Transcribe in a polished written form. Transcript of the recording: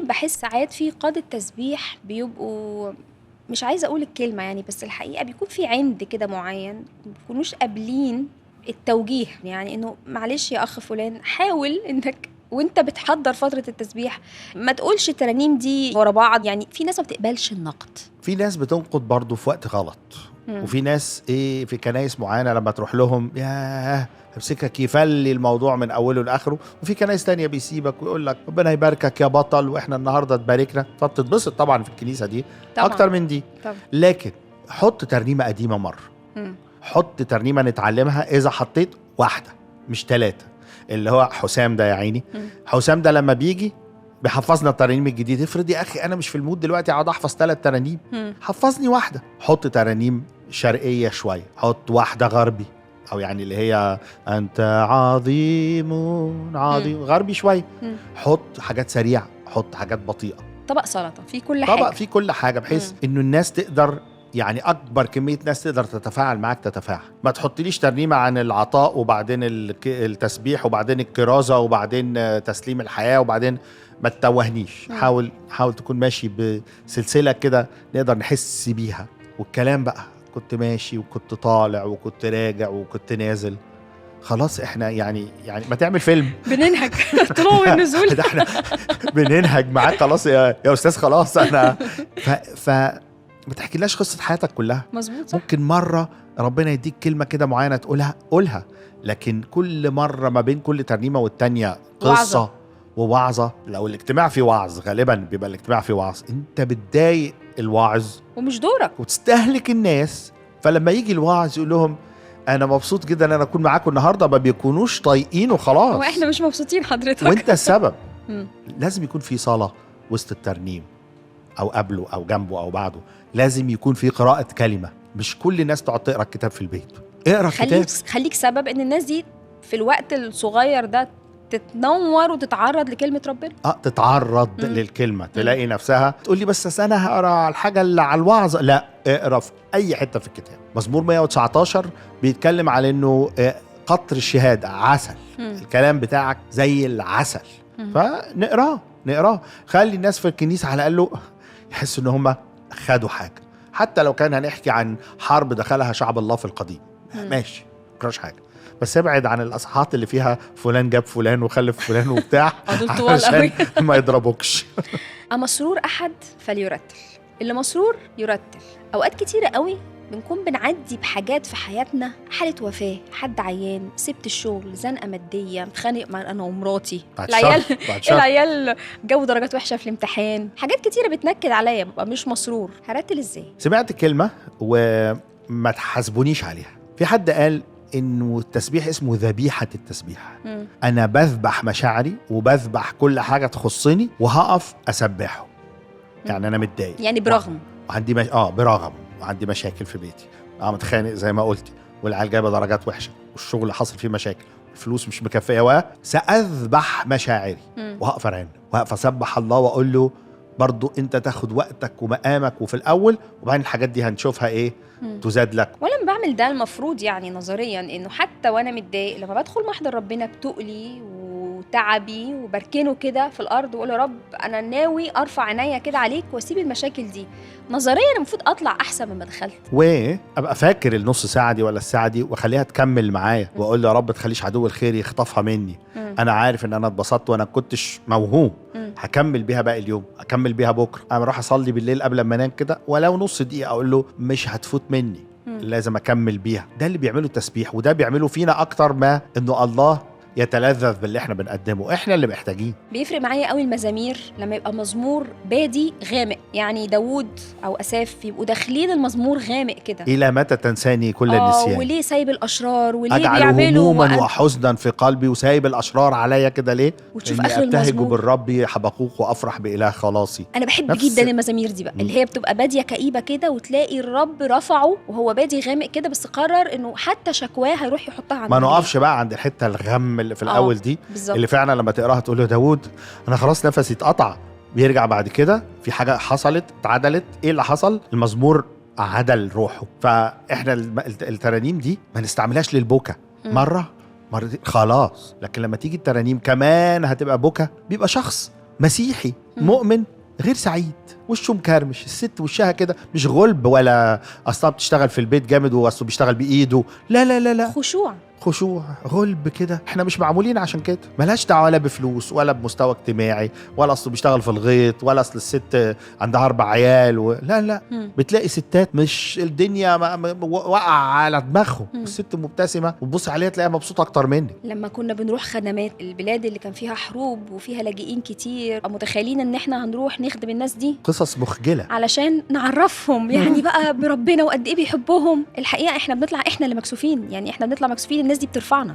بحس ساعات في قادة تسبيح بيبقوا، مش عايزه اقول الكلمة يعني، بس الحقيقة بيكون في عند كده معين، ما بيكونوش قابلين التوجيه. يعني انه معلش يا اخ فلان، حاول انك وانت بتحضر فترة التسبيح ما تقولش الترانيم دي ورا بعض. يعني في ناس ما بتقبلش النقد، في ناس بتنقد برضو في وقت غلط. وفي ناس ايه في كنايس معينة لما تروح لهم ياه امسكك يفلي الموضوع من اوله لاخره، وفي كنايس تانية بيسيبك ويقول لك ربنا يباركك يا بطل واحنا النهارده تباركنا، فبتتبسط طبعا في الكنيسة دي طبعا اكتر من دي طبعا. لكن حط ترنيمة قديمة مرة، حط ترنيمة نتعلمها. اذا حطيت واحدة مش 3، اللي هو حسام ده يا عيني، حسام ده لما بيجي بيحفظنا الترانيم الجديدة. افرض يا اخي انا مش في ال mood دلوقتي اقعد احفظ 3 ترانيم، حفظني واحدة. حط ترانيم شرقية شوية، حط واحدة غربي، او يعني اللي هي انت عظيم عظيم، غربي شوية. حط حاجات سريعة، حط حاجات بطيئه، طبق سلطة في كل حاجة، طبق في كل حاجة، بحيث انه الناس تقدر، يعني اكبر كمية ناس تقدر تتفاعل معاك تتفاعل. ما تحطليش ترنيمة عن العطاء وبعدين التسبيح وبعدين الكرازة وبعدين تسليم الحياة وبعدين ما تتوهنيش. حاول تكون ماشي بسلسلة كده نقدر نحس بيها. والكلام بقى كنت ماشي وكنت طالع وكنت راجع وكنت نازل، خلاص احنا يعني ما تعمل فيلم، بننهج طلوع والنزول ده احنا بننهج معاك خلاص يا استاذ، خلاص انا ف ما تحكيلاش قصة حياتك كلها. مظبوط، صح. ممكن مرة ربنا يديك كلمة كده معينة تقولها قولها، لكن كل مرة ما بين كل ترنيمة والتانية قصة ووعظة. لو الاجتماع في وعظ، غالبا بيبقى الاجتماع في وعظ، انت بتضايق الواعظ ومش دورك وتستهلك الناس. فلما يجي الواعظ يقول لهم انا مبسوط جدا ان انا اكون معاكم النهارده، ما بيكونوش طايقينه خلاص، واحنا مش مبسوطين حضرتك وانت السبب. لازم يكون في صلاة وسط الترنيم او قبله او جنبه او بعده، لازم يكون في قراءة كلمة. مش كل الناس تقعد تقرأ الكتاب في البيت، اقرأ كتاب. خليك سبب ان الناس دي في الوقت الصغير ده تتنور وتتعرض لكلمة ربنا. تتعرض للكلمة، تلاقي نفسها تقول لي بس انا هقرأ على الحاجة اللي على الوعظ. لا، اقرأ في اي حتة في الكتاب. مزمور 119 بيتكلم على انه قطر الشهادة عسل، الكلام بتاعك زي العسل. فنقراه نقراه، خلي الناس في الكنيسة على الأقل يحسوا ان هم خدوا حاجة، حتى لو كان هنحكي عن حرب دخلها شعب الله في القديم، ماشي مقراش حاجة، بس ابعد عن الأصحات اللي فيها فلان جاب فلان وخلف فلان وبتاع عشان ما يضربوكش. أمسرور أحد فليرتل، اللي مسرور يرتل. أوقات كتيرة قوي بنكون بنعدي بحاجات في حياتنا، حالة وفاة، حد عيان، سبت الشغل، زنقة مادية، متخانق مع أنا ومراتي، العيال جو درجات وحشة في الامتحان، حاجات كتيرة بتنكد عليا، ببقى مش مسرور. هرتل إزاي؟ سمعت كلمة وما تحاسبونيش عليها. في حد قال إنه التسبيح اسمه ذبيحة التسبيح. أنا بذبح مشاعري وبذبح كل حاجة تخصني وهقف أسبحه. يعني أنا متضايق، يعني برغم عندي برغم وعندي مشاكل في بيتي، متخانق زي ما قلتي، والعيال جايبه درجات وحشة، والشغل حصل فيه مشاكل، الفلوس مش مكفيه، ساذبح مشاعري وهقف ارن وهقف اسبح الله واقول له برضو انت تاخد وقتك ومقامك وفي الاول، وبعدين الحاجات دي هنشوفها ايه تزاد لك. ولما بعمل ده المفروض يعني نظريا انه حتى وانا متضايق لما بدخل محضر ربنا بتقلي وتعبي وبركنه كده في الارض واقول يا رب انا ناوي ارفع عينيا كده عليك واسيب المشاكل دي، نظريا المفروض اطلع احسن مما دخلت، وابقى فاكر النص ساعة دي ولا الساعة دي واخليها تكمل معايا، واقول يا رب تخليش عدو الخير يخطفها مني. انا عارف ان انا اتبسطت وانا كنتش موهوم، هكمل بيها باقي اليوم، هكمل بيها بكره. انا اروح اصلي بالليل قبل ما انام كده ولو نص دقيقة اقول له مش هتفوت مني، لازم اكمل بيها. ده اللي بيعمله التسبيح، وده بيعمله فينا اكتر ما انه الله يتلذذ باللي احنا بنقدمه، احنا اللي محتاجين. بيفرق معايا قوي المزامير لما يبقى مزمور بادي غامق، يعني داوود او اساف يبقوا داخلين المزمور غامق كده، الى متى تنساني كل النسيان، وليه سايب الاشرار، وليه اجعل بيعملوا هموما وحزنا في قلبي وسايب الاشرار عليا كده ليه، وتشوف اخر المزمور ابتهج بالرب حبقوق وافرح باله خلاصي. انا بحب جدا المزامير دي بقى اللي هي بتبقى باديه كئيبة كده وتلاقي الرب رفعه وهو بادي غامق كده، بس قرر انه حتى شكواه هيروح يحطها عند، ما نقفش بقى عند الحتة الغم اللي في الاول دي بالزبط. اللي فعلا لما تقراها تقول له داوود انا خلاص نفسي اتقطع، بيرجع بعد كده في حاجة حصلت اتعدلت. ايه اللي حصل؟ المزمور عدل روحه. فاحنا الترانيم دي ما نستعملهاش للبكا مرة مرتين خلاص، لكن لما تيجي الترانيم كمان هتبقى بكا، بيبقى شخص مسيحي مؤمن غير سعيد، وشه مكرمش، الست وشها كده مش غلب ولا اصلا بتشتغل في البيت جامد واصله بيشتغل بايده، لا لا لا لا، خشوع خشوع غلب كده. احنا مش معمولين عشان كده، ملهاش دعوه ولا بفلوس ولا بمستوى اجتماعي ولا اصله بيشتغل في الغيط ولا اصل الست عندها 4 عيال لا لا. بتلاقي ستات مش الدنيا وقع على دماغهم، الست مبتسمة وتبص عليها تلاقيها مبسوطة اكتر منك. لما كنا بنروح خدمات البلاد اللي كان فيها حروب وفيها لاجئين كتير، متخيلين ان احنا هنروح نخدم الناس دي، قصص مخجله علشان نعرفهم يعني بقى بربنا وقد ايه بيحبهم. الحقيقة احنا بنطلع احنا اللي مكسوفين، يعني احنا بنطلع مكسوفين، الناس دي بترفعنا.